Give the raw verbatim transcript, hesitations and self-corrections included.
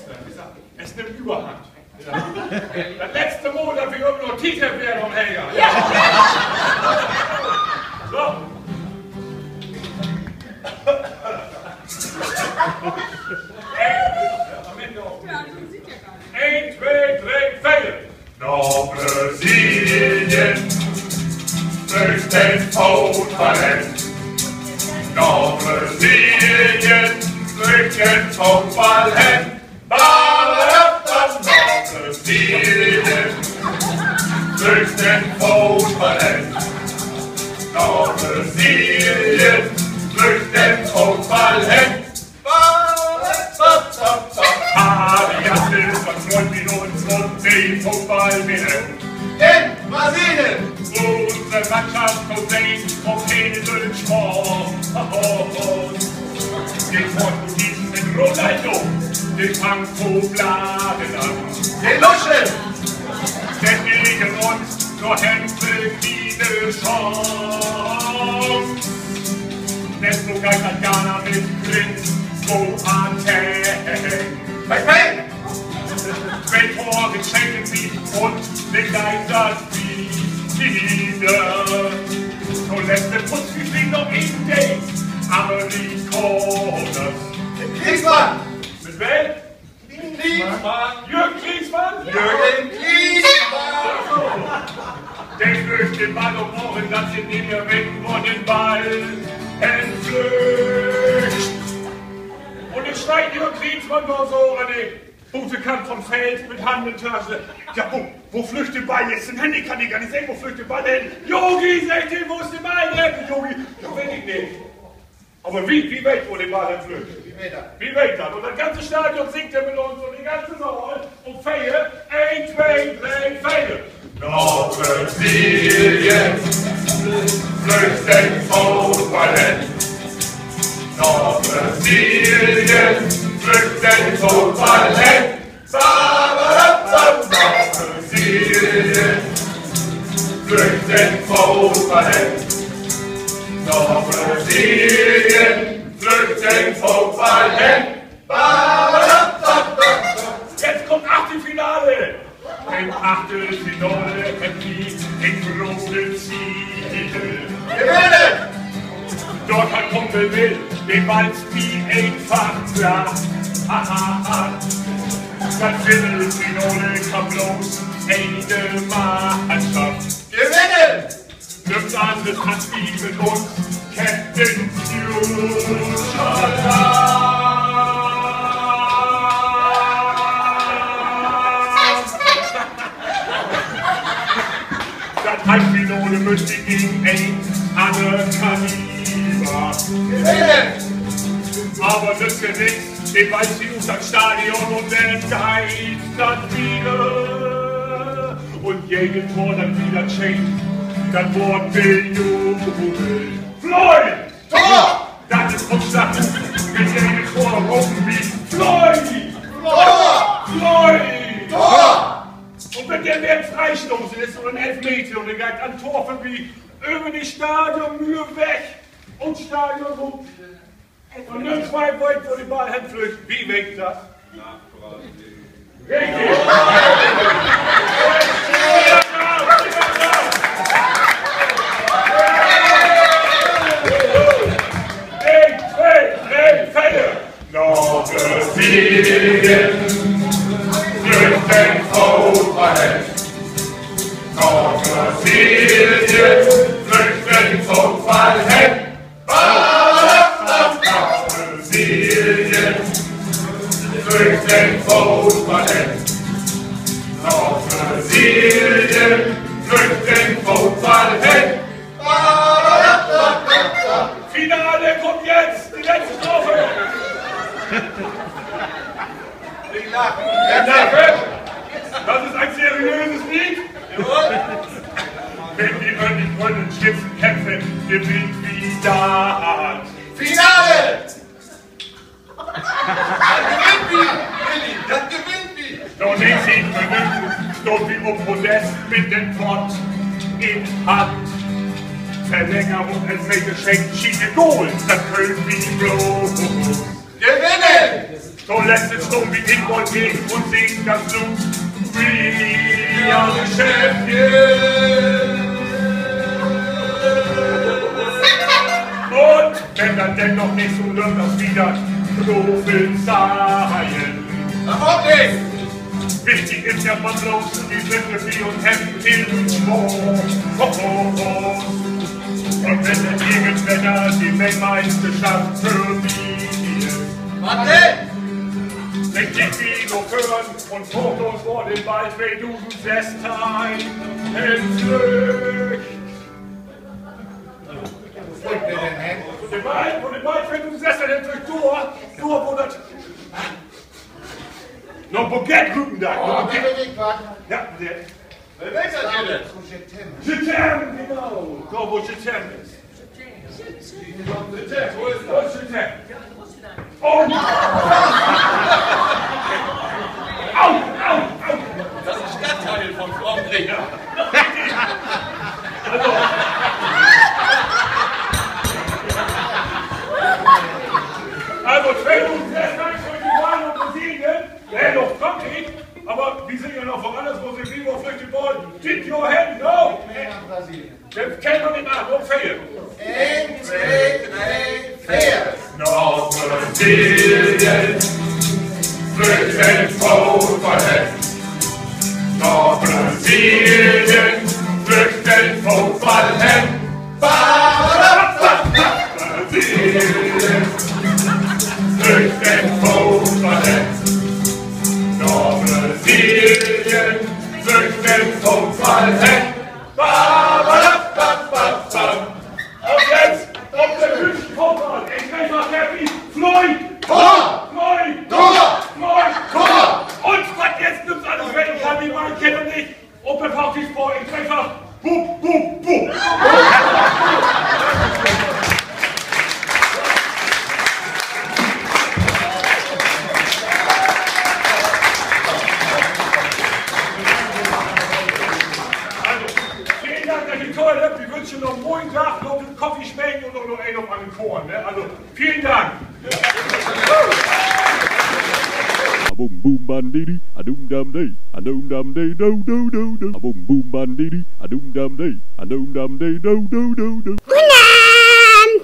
Dat is, dat nimmt överhand. Ja. Dat letzte Mal, dat wi överhaupt noch Tiet hebbt, weer noch, Helga. Ja. So. Een, twee, dree, veer. Na Brasilien flüggt den Football hen. Na Brasilien flüggt den Football hen. Ba, ba, ba, ba, na Brasilien flüggt den Football hen. Na Brasilien flüggt den Football hen. Ba, ba, ba, ba. Adidas is, wat freut wi uns, un de Football weer. In Brasilien! Wo unse Mannschaft to sehn, op Feld un Sport. De Portugiesen mit Ronaldo, de fangt to bladen an. De Luschen! Denn gegen uns, dor hebbt se kiene Chance. Denn so geiht dat Ghana mit Prinz Boateng. Hey, hey! Twee Tore schenken wi un de geiht dat wieder. Toletzt de Putzfischling noch in de Amerikaner. Klinsmann! Mit well? Klinsmann! Jürgen Klinsmann? Jürgen Klinsmann! De lööt den Ball op Ohren, dat se nich mehr weten, wo den Ball hen flüggt. Un denn steiht Jürgen Klinsmann dor so an de Butenkant von't Feld mit Hand in Taschen. Ja, wo, wo flüggt de Ball jetzt hen? Ik kann de gor nich sehn, wo flüggt de Ball hen? Jogi, seggt he, wo is de Ball denn? Jogi, dat weet ik nich. Aver wi, wi weet, wo de Ball hen flüggt. Wi weet dat. Un dat ganze Stadion singt denn mit uns un de ganze Saal. Op veer, een, twee, dree, veer. Na Brasilien flüggt den Football hen. Na Brasilien flüggt den Football hen. Ba, ba, ba, ba, na Brasilien flüggt den Football hen. Na Brasilien flüggt den Football hen. Jetzt kummt Achtelfinale. In't Achtelfinale hebbt wi en grote Ziel. Dor kann kummen, well will, de Ball is eenfach dor. Ha, ha, ha. Dat Viddelfinale kann blots ene Mannschaft gewinnen. Nix anners as wi mit uns Captain Future. Dat Halffinale mööt wi gegen en anner Kaliber gewinnen. Aver dat is ja nix, de Ball is ut dat Stadion un denn geiht dat wieder. Un jedet Tor, dat wi dat schenkt, dat word bejubelt. Floyd! Tor! Dat is uns Sache. Mit jedet Tor ropen wi: Floyd! Tor! Floyd! Tor! Un wenn de denn freistoßen is oder en Elfmeter un de geiht an't Tor vörbi, över de Stadionmuer weg un Stadion rut. Un nu frei weet, wo de Ball hen flüggt. Wi weet dat. Richtig. Een, twee, dree, veer. Na Brasilien flüggt den Football hen. Na Brasilien flüggt den Football hen. Brasilien flüggt den Football hen. Na Brasilien flüggt den Football hen. Finale kummt jetzt, de letzte Strophe. Nich lachen. Nich lachen. Dat is en seriöses Lied. Jawoll. Wenn wi üm de goldenen Schützen kämpfen, gewinnt wi dat Finale! Dat gewinnt wi, Willi, dat gewinnt wi! Na negentig Minuten staht wi op'n Podest mit den Pott in Hand. Verlängerung, Elfmeter, schenkt, schießt en Goal, dat köönt wi blots gewinnen! Toletzt is Tom bi Inbold gegen un singt dat Loot: We are the champions. Un wenn dat denn noch nich so löppt as wi dat prophezeit, wichtig is ja man bloots, wi sünd bi un hebben Hilfe. Un wenn denn irgendwenner de Weltmeisterschaft för mi is, wat denn? Denn kiekt wi na vörn un maakt us vör den Ball tweedusendsössteihn flöögt. De Ball, wo de Ball tweedusendsössteihn flöögt, dor, dor, wo dat na Baguette rüken deit. Na Baguette. Ja, Baguette. Je t'aime, genau. Dor, wo Je t'aime is. Je t'aime, wo is dat? Je t'aime. Oh. Au, au, au. Dat is Stadtteil von Frankreich. Also, also, tweedusend sechs, Cote d'Ivoire un Brasilien, ja, noch Frankreich, aver wi sünd ja noch woanners, wo sünd wi, wo flüggt de Ball dit Johr hen, no? Denn kennt man den Namen, op veer. Een, twee, dree, veer. Na Brasilien flüggt de Football hen. Na Brasilien flüggt de Football hen. Ba, ba, ba, ba, ba. Brasilien flüggt de Football hen. Na Brasilien flüggt de Football hen. Ba, ba, da, ba, ba, ba. Un nu op de Bühn Football. Ik segg mal, Happy, Floyd! Tor! Floyd! Tor! Floyd! Tor! Un wat jetzt nützt alles, wenn ik Happy Mike kenn un nich op de Party speel? Ik segg mal, bup, bup, bup. Also, velen Dank, dat ji tohöört hebbt. Wi wünscht jo noch en moien Dag, noch en Koffie smecken un noch, noch een op an den Koorn, ne? Also, velen Dank. A bum bum bandidi, a dum dam dee, a dum dam dee, do do do do. A bum bum bandidi, a dum dam dee, a dum dam dee, do do do do. Goedenavend.